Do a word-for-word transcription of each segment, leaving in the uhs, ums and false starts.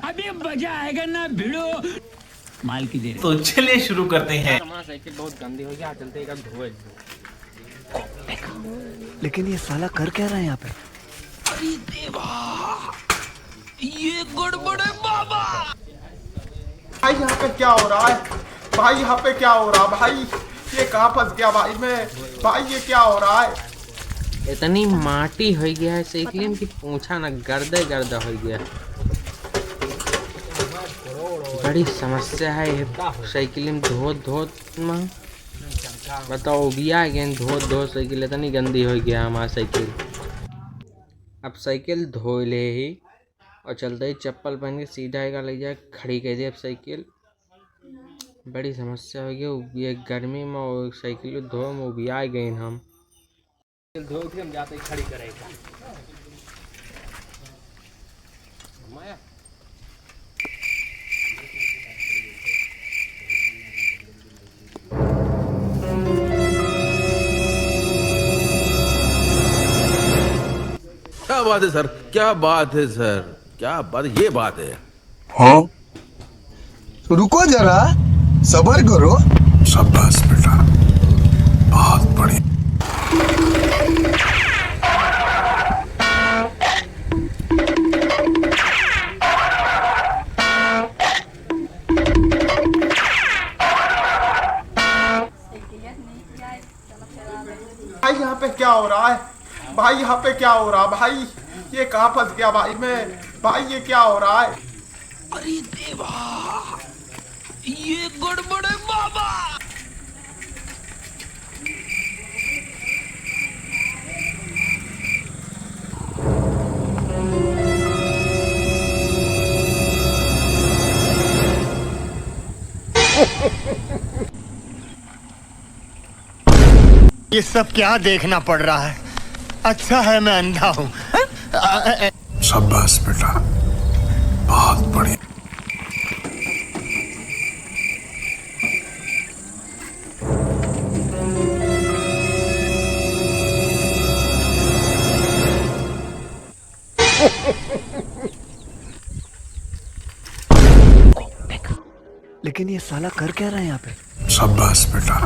अभी मजा आएगा ना भिड़ो। माल की दे। तो चलिए शुरू करते हैं। हमार साइकिल बहुत गंदी होइ गया, चलते एक धोए। लेकिन ये साला कर क्या रहा है यहाँ पे? अरे देवा, ये गड़बड़ है बाबा। भाई, यहाँ पे क्या हो रहा है? भाई, यहाँ पे क्या हो रहा है भाई? ये कहाँ फंस गया भाई मैं? भाई, ये क्या हो रहा है? इतनी माटी होइ गया है साइकिल में कि पूछा ना, गर्दे गर्दा होइ गया। बड़ी समस्या है ये साइकिल में धोत धोत में। बताओ, उबिया गए धोत धोत साइकिल, इतनी गंदी होइ गया हमार साइकिल। अब साइकिल धोए ले ही और चलते ही चप्पल पहन के सीधा एका ले जाए खड़ी कर दे। अब साइकिल बड़ी समस्या होइ गई, ये गर्मी में और साइकिल धोए में उबिया गए हम। धो के हम जाते ही खड़ी करे का। माया। क्या बात है सर, क्या बात है सर, क्या बात, ये बात है। हाँ? तो रुको जरा, सबर करो। शाबाश बेटा, बहुत बढ़िया। भाई, यहाँ पे क्या हो रहा है? भाई, यहाँ पे क्या हो रहा है भाई? ये कहाँ फंस गया भाई मैं? भाई, ये क्या हो रहा है? अरे देवा, ये गड़बड़ है बाबा। ये सब क्या देखना पड़ रहा है? अच्छा है मैं अंधा हूँ। शाबाश बेटा, बहुत बढ़िया। लेकिन ये साला कर क्या रहा है यहाँ पे? शाबाश बेटा,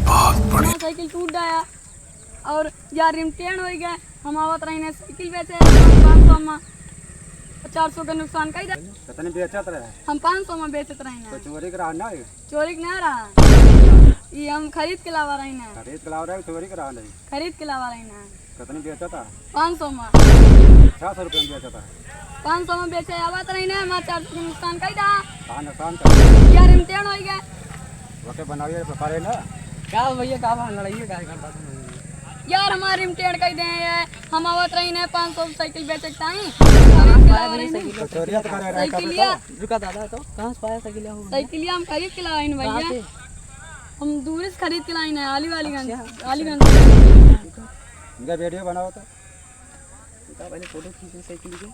बहुत बढ़िया। हमार साइकिल टूट गया और यार रिम टेढ़ होइ गया। हम आवत रही ना साइकिल बेचे, हम पाँच सौ में चार सौ के नुकसान कई दे। कितने बेचत रहे? हम पाँच सौ में बेचत रही ना। तो चोरी करा ना ये? चोरी के ना रहा, ये हम खरीद के लावा रही ना। खरीद के लावा रहे, चोरी करा नहीं। खरीद के लावा रही ना। कितने बेचा था? पाँच सौ में। छह सौ रुपये में बेचा था। पाँच सौ में बेचे आवत रही ना, हमार चार सौ के नुकसान कई दा। कहाँ नुकसान कर? यार रिम टेढ़ होइ गया। ओके बनाइए, परे ना। का भैया, का बा? लड़ाई का करता था? यार हमार रिम टेढ़ कई दे हैं, हम आवत रही ना पाँच सौ साइकिल बेचे के ताई। खरीद के लावा रही ना। तो चोरिया तो करे रहे, साइकिलिया। रुका दादा, तो कहाँ से पाया साइकिलिया हो? साइकिलिया हम खरीद के लाइन कहाँ भैया। से? हम दूर से खरीद के लाइन है, अलीवालीगंज। अच्छा, अच्छा। अलीगंज से। इनका वीडियो बनाओ तो। इनका पहले फोटो खींचे साइकिल के।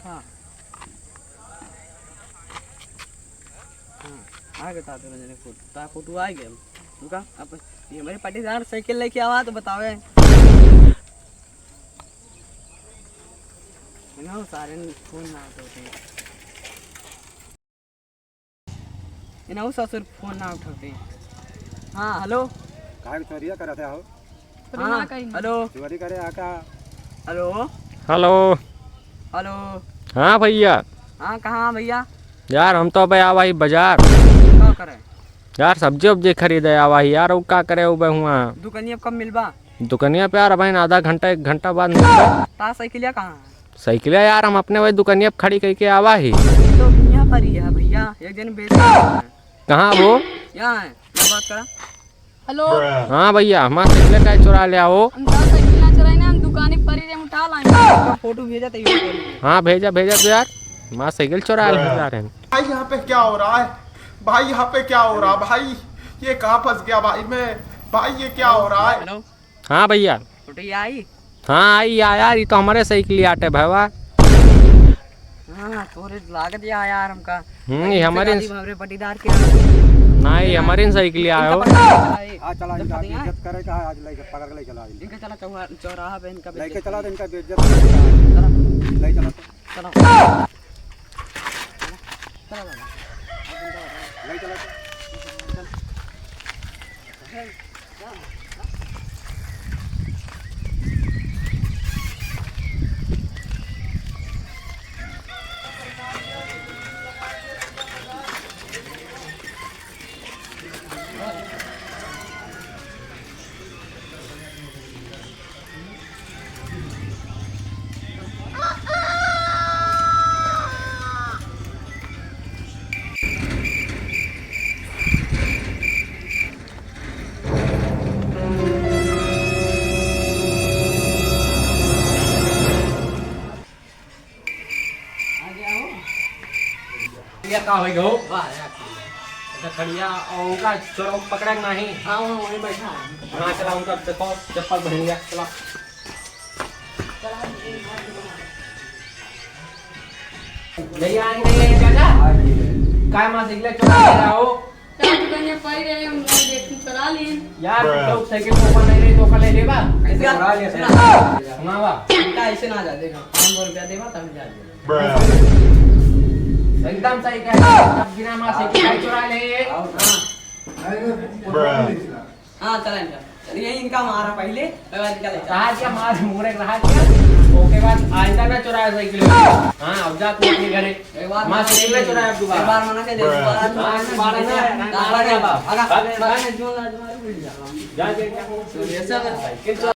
हाँ। हाँ, आ गए ताते रंजन के फोटो। ता फोटो आ गए। रुका, अब ये हमारे पाटीदार साइकिल लेके आवा तो बतावे। ना, सारे फोन ना उठाते। इन्हें वो ससुर फोन ना उठाते। हाँ, हेलो। काहे के चोरिया करत है हो? हाँ, हेलो। चोरी करे आ का? हेलो। हेलो। हेलो। हाँ भैया। हाँ, कहाँ भैया? यार, हम तो अबे आवा ही बाजार। का करे? यार, सब्जी उब्जी खरीदे आवा ही यार, वो का करे उबे हुआ? दुकनिया कब मिलबा? दुकनिया पे यार, अबे आधा घंटा, एक घंटा बाद मिलबा। ता साइकिलिया कहाँ है? साइकिलिया यार, हम अपने वही दुकनिया पे खड़ी करके आवा ही। तो दुनिया पर ही है भैया, एक जन बेच रहा है। कहाँ वो? यहाँ है, क्या बात करा? हेलो। हाँ भैया, हमार साइकिलिया काहे चुरा ले आओ? हम तो साइकिल ना चुराई ना, हम दुकान पर ही हम उठा लाएंगे। फोटो भेजा तो ये। हाँ भेजा, भेजा तो यार, हमार साइकिल चुरा ले जा रहे हैं। भाई, यहाँ पे क्या हो रहा है? भाई, यहाँ पे क्या हो रहा है भाई? ये कहाँ फंस गया भाई मैं? भाई, ये क्या हो रहा है? हेलो। हाँ भैया। फोटो ये आई? हाँ आई या यार, ये तो हमारे साइकिल आटे भैया। हाँ, तोरे लागत या यार हमका। हम्म, ये हमारे गाड़ी हमारे पटीदार के। नहीं, हमारी साइकिल आयो। इनका पकड़ के चला, ए। हाँ, चला, इनका बेइज्जत करे का है, आज लेके, पकड़ के ले चला इनका। इनका चला चौहा-, चौराहा पे इनका लेके बेइज्जत चला तो करे। इनका बेइज्जत करे। चला। ले चला तो। चला। चला, चला। ले चला तो। ये का होई गो? वाह, यार। अच्छा, खड़िया, और उनका चोर पकड़े के नहीं? हाँ, वहाँ वहीं बैठा है। हाँ, चला, उनका देखो, चप्पल पहन लिया, चला। नहीं आएंगे, चाचा? काय माँ साइकिल चुरा ले रहा हो? चार दुकान में पड़ी रहे, हम लोग देख के चुरा लिए। यार, तो साइकिल को ऊपर नहीं ले, तो कल ले लेबा। ऐसे चुरा लिया, सुना। सुना बा। इनका ऐसे ना जा, देखो, पाँच सौ रुपया देबा, तब जा दे। एकदम सही कहे, तब बिना माँ साइकिल का चुरा ले। हाँ। हाँ, चला इनका। चलिए, इनका मारा पहले, ओके बाद इनका ले चला। रहा क्या मार, मुड़े रहा क्या? ओके बाद आइंदा ना चुराए साइकिल। हाँ, अब जा तू अपने घरे। एक बार माँ साइकिल ना चुराए अब दोबारा। एक बार मना के दे, दोबारा हाँ, दोबारा ना, ना, ना, ना, ना, आगा, आगा। जा, जा, जा। तो ये सब है। साइकिल चुरा